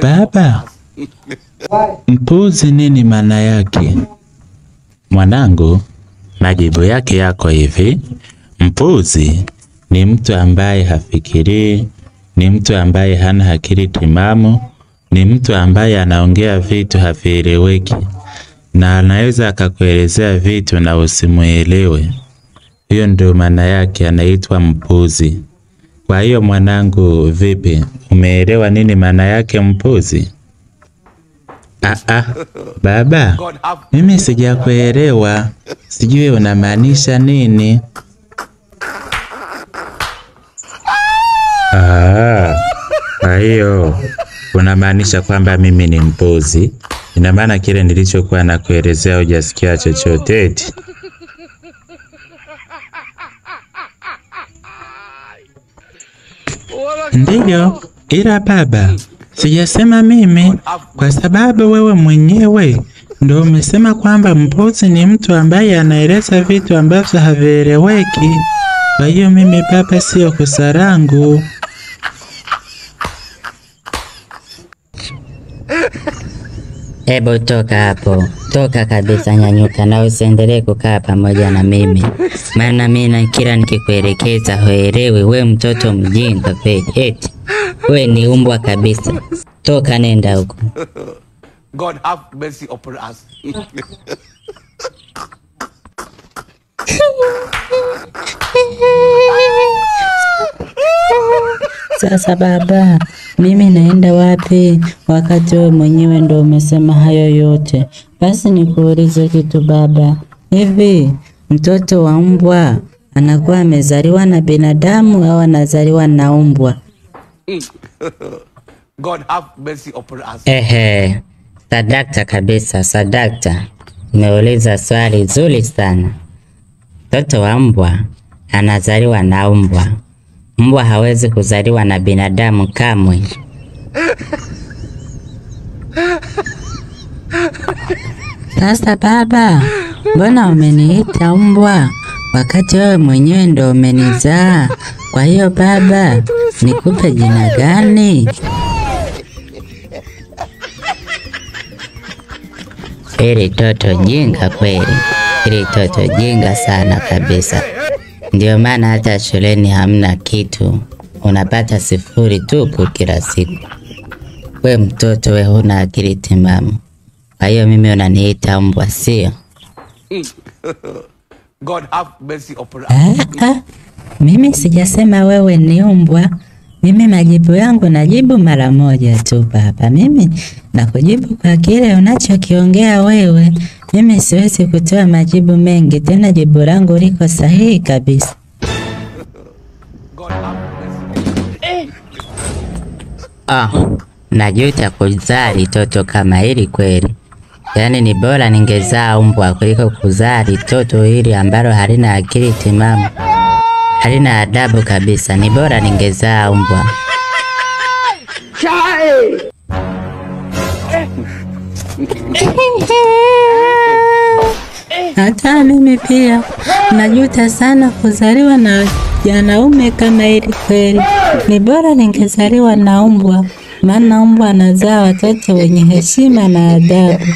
Baba, mpuzi nini maana yake? Mwanangu, majibu yake yako hivi. Mpuzi ni mtu ambaye hafikirii, ni mtu ambaye hana akili timamu, ni mtu ambaye anaongea vitu havieleweki, na anaweza akakuelezea vitu na usimuelewe. Hiyo ndio maana yake, anaitwa mpuzi. Kwa hiyo mwanangu, vipi? Umeelewa nini maana yake mpuzi? Baba, mimi sijakuelewa. Sijui unamaanisha nini. Kwa hiyo unamaanisha kwamba mimi ni mpuzi. Ina maana kile nilichokuwa nakuelezea hujasikia chochote eti? Ndiyo, ila baba, sijasema mimi, kwa sababu wewe mwenyewe ndio umesema kwamba mpuzi ni mtu ambaye anaeleza vitu ambavyo havieleweki. Kwa hiyo mimi baba, sio kosa langu. Hebu toka hapo, toka kabisa, nyanyuka na usiendelee kukaa pamoja na mimi, maana mimi kila nikikuelekeza huelewi. We mtoto mjinga kweli, eti we ni umbwa kabisa. Toka nenda huko. God have mercy upon us. Sasa baba, mimi naenda wapi wakati wewe mwenyewe ndo umesema hayo yote? Basi nikuulize kitu baba, hivi mtoto wa mbwa anakuwa amezaliwa na binadamu au anazaliwa na mbwa? God have mercy upon us. Ehe, sadakta kabisa, sadakta. Umeuliza swali zuri sana. Mtoto wa mbwa anazaliwa na mbwa. Mbwa hawezi kuzaliwa na binadamu kamwe. Sasa baba, mbona umeniita mbwa wakati wewe mwenyewe ndo umenizaa? Kwa hiyo baba, nikupe jina gani? Hili toto jinga kweli. Hili toto jinga sana kabisa. Ndio maana hata shuleni hamna kitu, unapata 0 tupu kila siku. We mtoto, we huna akili timamu. Kwa hiyo mimi unaniita mbwa, sio? God have mercy upon us. Mimi sijasema wewe ni mbwa. Mimi majibu yangu najibu mara moja tu baba. Mimi nakujibu kwa kile unachokiongea wewe. Mimi siwezi kutoa majibu mengi, tena jibu langu liko sahihi kabisa. Najuta kuzaa litoto kama hili kweli. Yaani ni bora ningezaa mbwa kuliko kuzaa litoto hili ambalo halina akili timamu, halina adabu kabisa. Ni bora ningezaa mbwa. Hata mimi pia najuta sana kuzaliwa na janaume kama hili kweli. Ni bora ningezaliwa na mbwa, maana mbwa anazaa watoto wenye heshima na adabu.